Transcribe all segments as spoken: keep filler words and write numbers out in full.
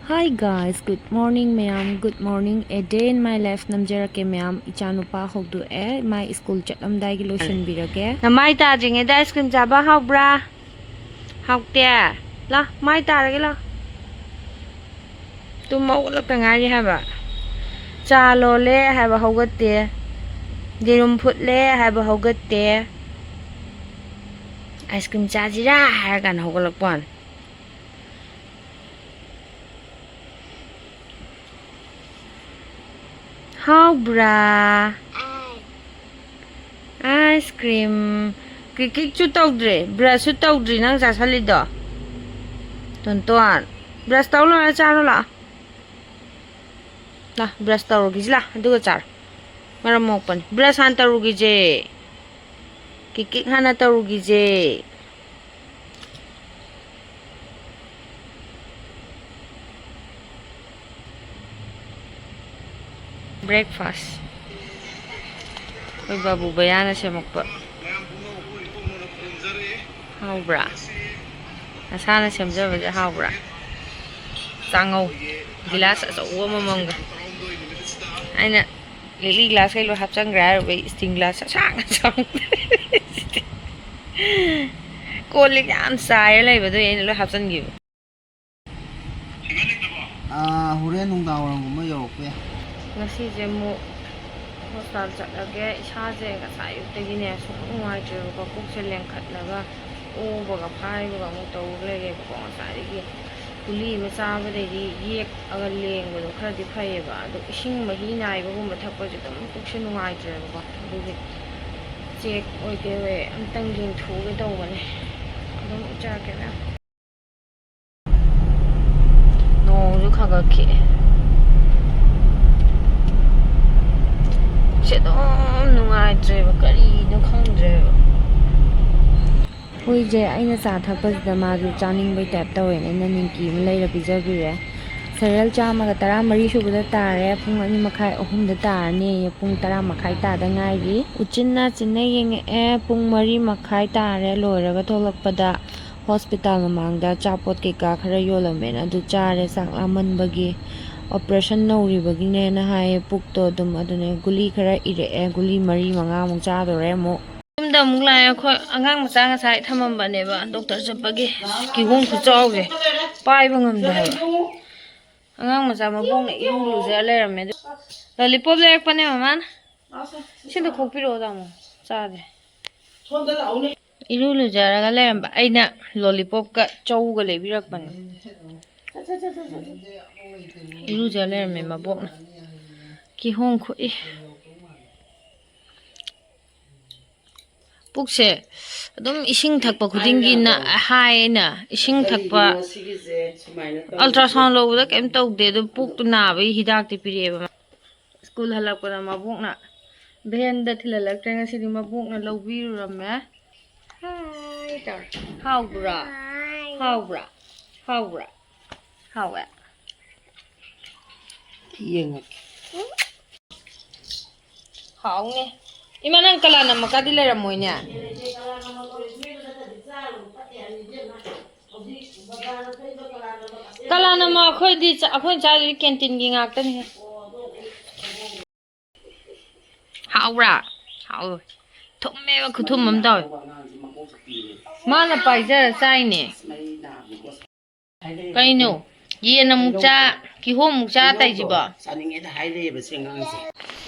Hi guys, good morning ꯃꯌꯥꯝ, good morning, a day in my life ꯅꯝꯖꯔꯛꯀꯦ ꯃꯌꯥꯝ꯫ ꯏꯆꯥꯅꯨꯄꯥ ꯍꯧꯗꯣꯛꯑꯦ, ꯃꯥꯏ school ꯆꯠꯂꯝꯗꯥꯏꯒꯤ ꯂꯣꯏꯁꯤꯟꯕꯤꯔꯒꯦ꯫ ꯅꯃꯥꯏ ꯇꯥꯗ꯭ꯔꯤꯉꯩꯗ ice cream ꯆꯥꯕ ꯍꯥꯎꯕ꯭ꯔꯥ? ꯍꯥꯎꯇꯦ? ꯂꯥ, ꯃꯥꯏ ꯇꯥꯔꯒꯦ ꯂꯥ꯫ ꯇꯨꯝ ꯍꯧꯒꯠꯂꯛꯇ ꯉꯥꯏꯔꯤ ꯍꯥꯏꯕ꯫ ꯆꯥ ꯂꯣꯜꯂꯦ ꯍꯥꯏꯕ ꯍꯧꯒꯠꯇꯦ꯫ ꯌꯦꯔꯨꯝ ꯐꯨꯠꯂꯦ ꯍꯥꯏꯕ ꯍꯧꯒꯠꯇꯦ꯫ ꯑꯥꯏꯁ ꯀ꯭ꯔꯤꯝ ꯆꯥꯁꯤꯔꯥ ꯍꯥꯏꯔ ꯀꯥꯟꯗ ꯍꯧꯒꯠꯂꯛꯄ ꯋꯥꯅꯤ꯫ ꯍꯥꯎꯕ꯭ꯔꯥ? Ice cream. ꯀꯤꯛ ꯀꯤꯛꯁꯨ ꯇꯧꯗ꯭ꯔꯦ, ꯕ꯭ꯔꯁꯁꯨ ꯇꯧꯗ꯭ꯔꯤ ꯅꯪ ꯆꯥꯁꯜꯂꯤꯗꯣ꯫ ꯇꯣꯟꯇꯣꯟ, ꯕ꯭ꯔꯁ ꯇꯧ ꯂꯣꯏꯔ ꯆꯥꯔꯣ ꯂꯥꯛꯑꯣ꯫ ꯂꯥ, ꯕ꯭ꯔꯁ ꯇꯧꯔꯨꯈꯤꯁꯤ ꯂꯥ, ꯑꯗꯨꯒ ꯆꯥꯔꯣ꯫ ꯃꯔꯝ ꯃꯣꯛꯄꯅꯤ꯫ ꯕ꯭ꯔꯁ ꯍꯥꯟꯅ ꯇꯧꯔꯨꯈꯤꯁꯦ꯫ ꯀꯤꯛ ꯀꯤꯛ ꯍꯥꯟꯅ ꯇꯧꯔꯨꯈꯤꯁꯦ꯫ Breakfast ꯑꯩꯈꯣꯏ ꯕꯥꯕꯨ ꯕꯌꯥꯅ ꯁꯦꯝꯃꯛꯄ꯫ ꯍꯥꯎꯕ꯭ꯔꯥ? ꯅꯁꯥꯅ ꯁꯦꯝꯖꯕꯁꯦ ꯍꯥꯎꯕ꯭ꯔꯥ? ꯆꯥꯉꯧ ꯒꯤꯂꯥꯁ ꯑꯆꯧꯕ ꯑꯃꯃꯝꯒ꯫ ꯑꯩꯅ ꯂꯤꯛꯂꯤ ꯒꯤꯂꯥꯁꯈꯩ ꯂꯣꯏ ꯍꯥꯞꯆꯤꯟꯈ꯭ꯔꯦ ꯍꯥꯏꯔꯨꯕꯩ ꯏꯁꯇꯤꯜ ꯒꯤꯂꯥꯁ ꯑꯁꯥꯡ ꯑꯁꯥꯡ꯫ ꯀꯣꯜ ꯂꯤꯛ ꯌꯥꯝ ꯆꯥꯏꯔ ꯂꯩꯕꯗꯨꯒꯤ ꯑꯩꯅ ꯂꯣꯏ ꯍꯥꯞꯆꯤꯟꯈꯤꯕ꯫ ꯑꯥ, ꯍꯣꯔꯦꯟ ꯅꯨꯡꯗꯥꯡ ꯋꯥꯏꯔꯝꯒꯨꯝꯕ ꯌꯧꯔꯛꯄ ꯌꯥꯏ꯫ ꯉꯁꯤꯁꯦ ꯑꯃꯨꯛ ꯍꯣꯁꯄꯤꯇꯥꯜ ꯆꯠꯂꯒꯦ꯫ ꯏꯁꯥꯁꯦ ꯉꯁꯥꯏ ꯑꯌꯨꯛꯇꯒꯤꯅꯦ ꯁꯨꯡꯅꯨꯡ ꯅꯨꯡꯉꯥꯏꯇ꯭ꯔꯦꯕꯀꯣ꯫ ꯄꯨꯛꯁꯦ ꯂꯦꯡꯈꯠꯂꯒ ꯑꯣꯕꯒ ꯐꯥꯏꯕꯒ ꯑꯃꯨꯛ ꯇꯧꯔ ꯂꯩꯔꯦꯕꯀꯣ꯫ ꯉꯁꯥꯏꯗꯒꯤ ꯒꯨꯂꯤ ꯑꯃ ꯆꯥꯕꯗꯩꯗꯤ ꯌꯦꯛꯑꯒ ꯂꯦꯡꯕꯗꯣ ꯈꯔꯗꯤ ꯐꯩꯌꯦꯕ꯫ ꯑꯗꯣ ꯏꯁꯤꯡ ꯃꯍꯤ ꯅꯥꯏꯕꯒꯨꯝꯕ ꯊꯛꯄꯁꯦ ꯑꯗꯨꯝ ꯄꯨꯛꯁꯦ ꯅꯨꯡꯉꯥꯏꯇ꯭ꯔꯦꯕꯀꯣ꯫ ꯑꯗꯨꯒꯤ ꯆꯦꯛ ꯑꯣꯏ ꯀꯩ ꯑꯣꯏ ꯑꯝꯇꯪ ꯌꯦꯡꯊꯣꯛꯎꯒꯦ ꯇꯧꯕꯅꯦ꯫ ꯑꯗꯨꯝ ꯆꯠꯂꯛꯀꯦ ꯃꯌꯥꯝ꯫ ꯅꯣꯡꯁꯨ ꯈꯔ ꯈꯔ ꯈꯤꯛꯑꯦ꯫ ꯁꯤ ꯑꯗꯨꯝ ꯅꯨꯡꯉꯥꯏꯇ꯭ꯔꯦꯕ, ꯀꯔꯤꯅꯣ ꯈꯪꯗ꯭ꯔꯦꯕ꯫ ꯍꯨꯏꯁꯦ ꯑꯩꯅ ꯆꯥ ꯊꯛꯄꯁꯤꯗ ꯃꯥꯁꯨ ꯆꯥꯅꯤꯡꯕꯩ ꯇꯥꯏꯞ ꯇꯧꯋꯦꯅ ꯑꯩꯅ ꯅꯤꯡꯀꯤ ꯑꯃ ꯂꯩꯔ ꯄꯤꯖꯕꯤꯔꯦ꯫ ꯁꯦꯔꯦꯜ ꯆꯥꯝꯃꯒ ꯇꯔꯥꯃꯔꯤ ꯁꯨꯕꯗ ꯇꯥꯔꯦ, ꯄꯨꯡ ꯑꯅꯤ ꯃꯈꯥꯏ ꯑꯍꯨꯝꯗ ꯇꯥꯔꯅꯦꯌꯦ꯫ ꯄꯨꯡ ꯇꯔꯥ ꯃꯈꯥꯏ ꯇꯥꯗ ꯉꯥꯏꯔꯤ꯫ ꯎꯆꯤꯟ ꯅꯥꯆꯤꯟꯅ ꯌꯦꯡꯉꯛꯑꯦ, ꯄꯨꯡ ꯃꯔꯤ ꯃꯈꯥꯏ ꯇꯥꯔꯦ ꯂꯣꯏꯔꯒ ꯊꯣꯛꯂꯛꯄꯗ꯫ ꯍꯣꯁꯄꯤꯇꯥꯜ ꯃꯃꯥꯡꯗ ꯑꯆꯥꯄꯣꯠ ꯀꯩꯀꯥ ꯈꯔ ꯌꯣꯜꯂꯝꯃꯦꯅ ꯑꯗꯨ ꯆꯥꯔꯦ, ꯆꯥꯛ ꯂꯥꯝꯃꯟꯕꯒꯤ꯫ ꯑꯣꯄꯔꯦꯁꯟ ꯅꯧꯔꯤꯕꯒꯤꯅꯦꯅ ꯍꯥꯏꯌꯦ ꯄꯨꯛꯇꯣ ꯑꯗꯨꯝ꯫ ꯑꯗꯨꯅꯦ ꯒꯨꯂꯤ ꯈꯔ ꯏꯔꯛꯑꯦ, ꯒꯨꯂꯤ ꯃꯔꯤ ꯃꯉꯥꯃꯨꯛ ꯆꯥꯗꯣꯔꯦ ꯑꯃꯨꯛ꯫ ꯌꯨꯝꯗ ꯑꯃꯨꯛ ꯂꯥꯛꯑꯦ ꯑꯩꯈꯣꯏ꯫ ꯑꯉꯥꯡ ꯃꯆꯥ ꯉꯁꯥꯏ ꯊꯝꯃꯝꯕꯅꯦꯕ ꯗꯣꯛꯇꯔ ꯆꯠꯄꯒꯤ꯫ ꯀꯤꯍꯣꯝ ꯈꯨꯆꯥꯎꯁꯦ ꯄꯥꯏꯕ ꯉꯝꯗꯦ ꯍꯥꯏꯕ꯫ ꯑꯉꯥꯡ ꯃꯆꯥ ꯃꯕꯣꯛꯅ ꯏꯔꯨ ꯂꯨꯖ ꯂꯩꯔꯝꯃꯦ꯫ ꯑꯗꯨ ꯂꯣꯂꯤꯄꯣꯞ ꯂꯩꯔꯛꯄꯅꯦ ꯃꯃꯥꯅ꯫ ꯏꯁꯤꯡꯗ ꯈꯣꯛꯄꯤꯔꯛꯑꯣ ꯇꯥꯃꯣ, ꯆꯥꯗꯦ꯫ ꯏꯔꯨ ꯂꯨꯖꯔꯒ ꯂꯩꯔꯝꯕ ꯑꯩꯅ ꯂꯣꯂꯤꯄꯣꯞꯀ ꯆꯧꯒ ꯂꯩꯕꯤꯔꯛꯄꯅꯦ꯫ ꯏꯔꯨꯖ ꯂꯩꯔꯝꯃꯦ ꯃꯕꯣꯛꯅ꯫ ꯀꯤꯍꯣꯝ ꯈꯨꯏ꯫ ꯄꯨꯛꯁꯦ ꯑꯗꯨꯝ ꯏꯁꯤꯡ ꯊꯛꯄ ꯈꯨꯗꯤꯡꯒꯤ ꯅ-, ꯍꯥꯏꯌꯦꯅ꯫ ꯏꯁꯤꯡ ꯊꯛꯄ, ꯑꯜꯇ꯭ꯔꯥꯁꯥꯎꯟ ꯂꯧꯕꯗ ꯀꯩꯝ ꯇꯧꯗꯦ, ꯑꯗꯨ ꯄꯨꯛꯇꯨ ꯅꯥꯕꯒꯤ ꯍꯤꯗꯥꯛꯇꯤ ꯄꯤꯔꯛꯑꯦꯕ꯫ ꯁ꯭ꯀꯨꯜ ꯍꯜꯂꯛꯄꯗ ꯃꯕꯣꯛꯅ ꯚꯦꯟꯗ ꯊꯤꯜꯍꯜꯂꯛꯇ꯭ꯔꯦ, ꯉꯁꯤꯗꯤ ꯃꯕꯣꯛꯅ ꯂꯧꯕꯤꯔꯨꯔꯝꯃꯦ꯫ ꯍꯥꯏ ꯇꯧꯔꯦ꯫ ꯍꯥꯎꯕ꯭ꯔꯥ? ꯍꯥꯎꯕ꯭ꯔꯥ? ꯍꯥꯎꯕ꯭ꯔꯥ? ꯍꯥꯎꯋꯦ꯫ ꯌꯦꯡꯉꯛꯀꯦ꯫ ꯍꯥꯎꯅꯦ꯫ ꯏꯃꯥ, ꯅꯪ ꯀꯂꯥꯅꯥꯃꯛꯀꯗꯤ ꯂꯩꯔꯝꯃꯣꯏꯅꯦ? ꯀꯂꯥꯅꯥꯃꯛ ꯑꯩꯈꯣꯏꯗꯤ ꯆꯥ-, ꯑꯩꯈꯣꯏꯅ ꯆꯥꯗꯣꯏꯁꯦ ꯀꯦꯟꯇꯤꯟꯒꯤ ꯉꯥꯛꯇꯅꯤꯍꯦ꯫ ꯍꯥꯎꯕ꯭ꯔꯥ? ꯍꯥꯎꯋꯦ꯫ ꯊꯨꯝꯃꯦꯕ, ꯈꯨꯊꯨꯝ ꯑꯃ ꯇꯧꯋꯦ꯫ ꯃꯥꯅ ꯄꯥꯏꯖꯔ ꯆꯥꯏꯅꯦ꯫ ꯀꯩꯅꯣ? ꯌꯦꯟ ꯑꯃꯨꯛ ꯆꯥ, ꯀꯤꯍꯣꯝ ꯑꯃꯨꯛ ꯆꯥ ꯇꯧꯏꯁꯤꯕꯣ? ꯆꯥꯅꯤꯡꯉꯦꯅ ꯍꯥꯏ ꯂꯩꯌꯦꯕ ꯁꯤ ꯑꯉꯥꯡꯁꯦ꯫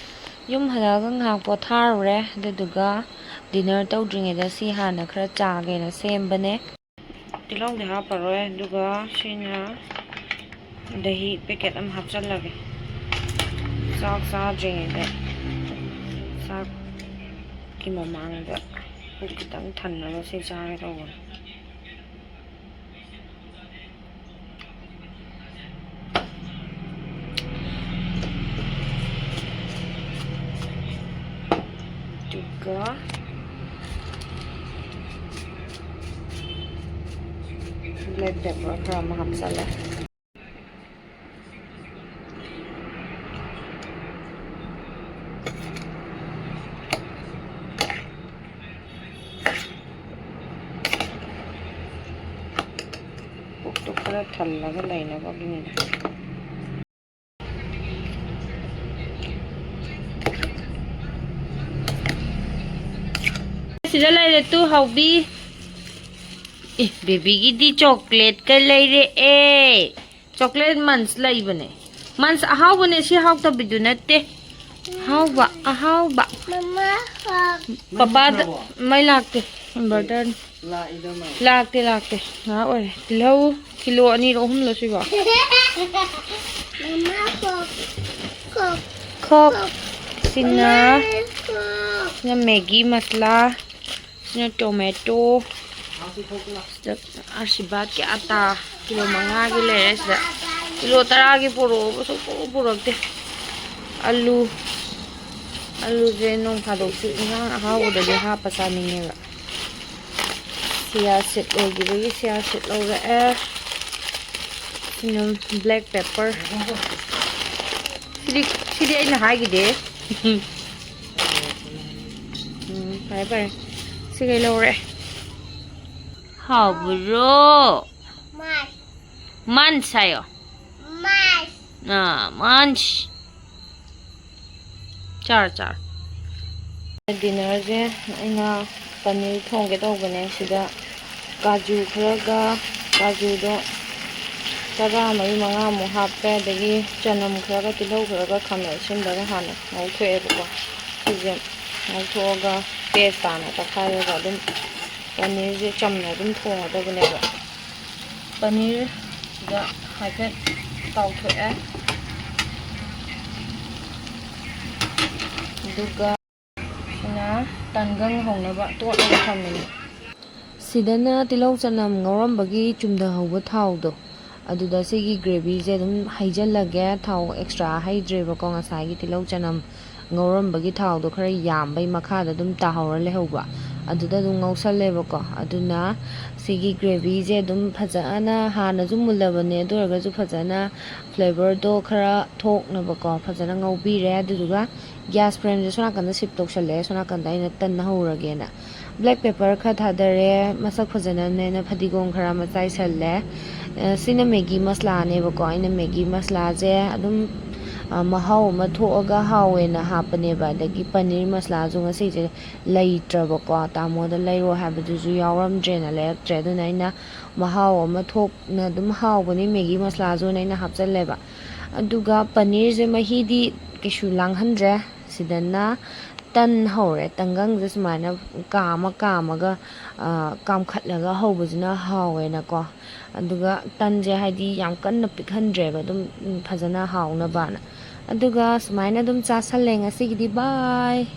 ꯌꯨꯝ ꯍꯜꯂꯛꯑꯒ ꯉꯥꯏꯍꯥꯛ ꯄꯣꯊꯥꯔꯨꯔꯦ, ꯑꯗꯨꯗꯨꯒ ꯗꯤꯅꯔ ꯇꯧꯗ꯭ꯔꯤꯉꯩꯗ ꯁꯤ ꯍꯥꯟꯅ ꯈꯔ ꯆꯥꯒꯦꯅ ꯁꯦꯝꯕꯅꯦ꯫ ꯇꯤꯜꯍꯧꯗꯤ ꯍꯥꯞꯄꯔꯣꯏ, ꯑꯗꯨꯒ ꯁꯤꯅ ꯗꯍꯤ ꯄꯦꯀꯦꯠ ꯑꯃ ꯍꯥꯞꯆꯜꯂꯒꯦ꯫ ꯆꯥꯛ ꯆꯥꯗ꯭ꯔꯤꯉꯩꯗ, ꯆꯥꯛꯀꯤ ꯃꯃꯥꯡꯗ ꯄꯨꯛ ꯈꯤꯇꯪ ꯊꯟꯅꯕ ꯁꯤ ꯆꯥꯒꯦ ꯇꯧꯕꯅꯦ꯫ ꯑꯗꯨꯒ black pepper ꯈꯔ ꯑꯃ ꯍꯥꯞꯆꯜꯂꯦ꯫ ꯊꯜꯂꯒ ꯂꯩꯅꯕꯒꯤꯅꯤꯗ꯫ ꯁꯤꯗ ꯂꯩꯔꯦ ꯇꯨ ꯍꯥꯎꯕꯤ꯫ ꯑꯦ, ꯕꯦꯕꯤꯒꯤꯗꯤ ꯆꯣꯀ꯭ꯂꯦꯠꯀ ꯂꯩꯔꯛꯑꯦ꯫ ꯆꯣꯀ꯭ꯂꯦꯠ ꯃꯟꯁ ꯂꯩꯕꯅꯦ꯫ ꯃꯟꯁ ꯑꯍꯥꯎꯕꯅꯦ, ꯁꯤ ꯍꯥꯎꯇꯕꯤꯗꯨ ꯅꯠꯇꯦ꯫ ꯑꯍꯥꯎꯕ, ꯑꯍꯥꯎꯕ꯫ ꯃꯃꯥ, ꯍꯛ꯫ ꯄꯄꯥꯗ ꯃꯩ ꯂꯥꯛꯇꯦ, ꯏꯟꯚꯔꯇꯔ꯫ ꯂꯥꯛꯇꯦ, ꯂꯥꯛꯇꯦ꯫ ꯉꯥꯏꯍꯥꯛ ꯑꯣꯏꯔꯦ꯫ ꯇꯤꯜꯍꯧ ꯀꯤꯂꯣ ꯑꯅꯤꯔꯣ ꯑꯍꯨꯝꯂꯣ ꯁꯤꯕꯣ? ꯃꯃꯥ, ꯍꯛ, ꯍꯛ꯫ ꯈꯣꯛ꯫ ꯈꯛ꯫ ꯁꯤꯅ, ꯃꯃꯥ, ꯍꯛ꯫ ꯁꯤꯅ ꯃꯦꯒꯤ ꯃꯁꯂꯥ꯫ ꯁꯤꯅ ꯇꯣꯃꯦꯇꯣ꯫ ꯁꯤꯗ ꯑꯥꯁꯤꯔꯕꯥꯗꯀꯤ ꯑꯇꯥ ꯀꯤꯂꯣ ꯃꯉꯥꯒꯤ ꯂꯩꯔꯦ꯫ ꯁꯤꯗ ꯀꯤꯂꯣ ꯇꯔꯥꯒꯤ ꯄꯨꯔꯛꯑꯣꯕ ꯁꯨꯡꯄꯨ ꯄꯨꯔꯛꯇꯦ꯫ ꯑꯂꯨ, ꯑꯂꯨꯁꯦ ꯅꯣꯡ ꯐꯥꯗꯣꯛꯁꯨ ꯏꯟꯁꯥꯡ ꯑꯍꯥꯎꯕꯗꯗꯤ ꯍꯥꯞꯄ ꯆꯥꯅꯤꯡꯉꯦꯕ꯫ ꯁꯤꯌꯥ ꯁꯤꯠ ꯑꯣꯏꯈꯤꯕꯒꯤ ꯁꯤꯌꯥ ꯁꯤꯠ ꯂꯧꯔꯛꯑꯦ꯫ ꯁꯤꯅ ꯕ꯭ꯂꯦꯛ ꯄꯦꯄꯔ꯫ ꯁꯤꯗꯤ, ꯁꯤꯗꯤ ꯑꯩꯅ ꯍꯥꯏꯈꯤꯗꯦ꯫ ꯎꯝ, ꯐꯔꯦ, ꯐꯔꯦ꯫ ꯁꯤꯈꯩ ꯂꯧꯔꯦ꯫ ꯍꯥꯎꯕ꯭ꯔꯣ? ꯃꯥꯁ꯫ ꯃꯥꯟꯁ ꯍꯥꯏꯌꯣ꯫ ꯃꯥꯁ꯫ ꯑꯥ, ꯃꯥꯟꯁ꯫ ꯆꯥꯔꯣ, ꯆꯥꯔꯣ꯫ ꯗꯤꯅꯔꯁꯦ ꯑꯩꯅ ꯄꯅꯤꯔ ꯊꯣꯡꯒꯦ ꯇꯧꯕꯅꯦ꯫ ꯁꯤꯗ ꯀꯥꯖꯨ ꯈꯔꯒ, ꯀꯥꯖꯨꯗꯣ ꯇꯔꯥ ꯃꯔꯤ ꯃꯉꯥꯃꯨꯛ ꯍꯥꯞꯄꯦ꯫ ꯑꯗꯒꯤ ꯆꯅꯝ ꯈꯔꯒ, ꯇꯤꯜꯍꯧ ꯈꯔꯒ, ꯈꯥꯃꯦꯟ ꯑꯁꯤꯟꯕꯒ ꯍꯥꯟꯅ ꯉꯧꯊꯣꯛꯑꯦꯕꯀꯣ꯫ ꯁꯤꯁꯦ ꯉꯧꯊꯣꯛꯑꯒ ꯄꯦꯁ ꯇꯥꯅ ꯇꯛꯈꯥꯏꯔꯒ ꯑꯗꯨꯝ ꯄꯅꯤꯔꯁꯦ ꯆꯝꯅ ꯑꯗꯨꯝ ꯊꯣꯡꯒꯗꯕꯅꯦꯕ꯫ ꯄꯅꯤꯔꯁꯤꯗ ꯍꯥꯏꯐꯦꯠ ꯇꯥꯎꯊꯣꯛꯑꯦ꯫ ꯑꯗꯨꯒ ꯁꯤꯅ ꯇꯟꯒꯪ ꯍꯧꯅꯕ ꯇꯣꯠꯂꯒ ꯊꯝꯃꯤꯅꯤ꯫ ꯁꯤꯗꯅ ꯇꯤꯜꯍꯧ ꯆꯅꯝ ꯉꯧꯔꯝꯕꯒꯤ ꯆꯨꯝꯊꯍꯧꯕ ꯊꯥꯎꯗꯣ, ꯑꯗꯨꯗ ꯁꯤꯒꯤ ꯒ꯭ꯔꯦꯚꯤꯁꯦ ꯑꯗꯨꯝ ꯍꯩꯖꯤꯜꯂꯒꯦ꯫ ꯊꯥꯎ ꯑꯦꯛꯁꯇ꯭ꯔꯥ ꯍꯩꯗ꯭ꯔꯦꯕꯀꯣ, ꯉꯁꯥꯏꯒꯤ ꯇꯤꯜꯍꯧ ꯆꯅꯝ ꯉꯧꯔꯝꯕꯒꯤ ꯊꯥꯎꯗꯣ ꯈꯔ ꯌꯥꯝꯕꯩ ꯃꯈꯥꯗ ꯑꯗꯨꯝ ꯇꯥꯍꯧꯔ ꯂꯩꯍꯧꯕ꯫ ꯑꯗꯨꯗ ꯑꯗꯨꯝ ꯉꯧꯁꯜꯂꯦꯕꯀꯣ꯫ ꯑꯗꯨꯅ ꯁꯤꯒꯤ ꯒ꯭ꯔꯦꯚꯤꯁꯦ ꯑꯗꯨꯝ ꯐꯖꯅ, ꯍꯥꯟꯅꯁꯨ ꯃꯨꯜꯂꯕꯅꯦ, ꯑꯗꯨ ꯑꯣꯏꯔꯒꯁꯨ ꯐꯖꯅ ꯐ꯭ꯂꯦꯚꯔꯗꯣ ꯈꯔ ꯊꯣꯛꯅꯕꯀꯣ ꯐꯖꯅ ꯉꯧꯕꯤꯔꯦ꯫ ꯑꯗꯨꯗꯨꯒ ꯒ꯭ꯌꯥꯁ ꯐ꯭ꯂꯦꯝꯁꯦ ꯁꯣꯝ ꯅꯥꯀꯟꯗ ꯁꯤꯐ ꯇꯧꯁꯜꯂꯦ, ꯁꯣꯝ ꯅꯥꯀꯟꯗ ꯑꯩꯅ ꯇꯟ ꯍꯧꯔꯒꯦꯅ꯫ ꯕ꯭ꯂꯦꯛ ꯄꯦꯄꯔ ꯈꯔ ꯊꯥꯗꯔꯦ, ꯃꯁꯛ ꯐꯖꯅꯕꯅꯦꯅ ꯐꯗꯤꯒꯣꯝ ꯈꯔ ꯑꯃ ꯆꯥꯏꯁꯜꯂꯦ꯫ ꯁꯤꯅ ꯃꯦꯒꯤ ꯃꯁꯂꯥꯅꯦꯕꯀꯣ꯫ ꯑꯩꯅ ꯃꯦꯒꯤ ꯃꯁꯂꯥꯁꯦ ꯑꯗꯨꯝ ꯃꯍꯥꯎ ꯑꯃ ꯊꯣꯛꯑꯒ ꯍꯥꯎꯋꯦꯅ ꯍꯥꯞꯄꯅꯦꯕ꯫ ꯑꯗꯒꯤ ꯄꯅꯤꯔ ꯃꯁꯂꯥꯁꯨ ꯉꯁꯤꯁꯦ ꯂꯩꯇ꯭ꯔꯕꯀꯣ, ꯇꯥꯃꯣꯗ ꯂꯩꯔꯣ ꯍꯥꯏꯕꯗꯨꯁꯨ ꯌꯥꯎꯔꯝꯗ꯭ꯔꯦꯅ ꯂꯩꯔꯛꯇ꯭ꯔꯦ꯫ ꯑꯗꯨꯅ ꯑꯩꯅ ꯃꯍꯥꯎ ꯑꯃ ꯊꯣꯛꯅ ꯑꯗꯨꯝ ꯍꯥꯎꯕꯅꯤ ꯃꯦꯒꯤ ꯃꯁꯂꯥꯁꯨꯅ ꯑꯩꯅ ꯍꯥꯞꯆꯜꯂꯦꯕ꯫ ꯑꯗꯨꯒ ꯄꯅꯤꯔꯁꯦ ꯃꯍꯤꯗꯤ ꯀꯩꯁꯨ ꯂꯥꯡꯍꯟꯗ꯭ꯔꯦ꯫ ꯁꯤꯗꯅ ꯇꯟ ꯍꯧꯔꯦ꯫ ꯇꯟꯒꯪꯁꯦ ꯁꯨꯃꯥꯏꯅ ꯀꯥꯝꯃ ꯀꯥꯝꯃꯒ ꯀꯥꯝꯈꯠꯂꯒ ꯍꯧꯕꯁꯤꯅ ꯍꯥꯎꯋꯦꯅꯀꯣ꯫ ꯑꯗꯨꯒ ꯇꯟꯁꯦ ꯍꯥꯏꯗꯤ ꯌꯥꯝ ꯀꯟꯅ ꯄꯤꯛꯍꯟꯗ꯭ꯔꯦꯕ, ꯑꯗꯨꯝ ꯐꯖꯅ ꯍꯥꯎꯅꯕꯅ꯫ ꯑꯗꯨꯒ ꯁꯨꯃꯥꯏꯅ ꯑꯗꯨꯝ ꯆꯥꯁꯜꯂꯦ ꯉꯁꯤꯒꯤꯗꯤ꯫ ꯕꯥꯏ꯫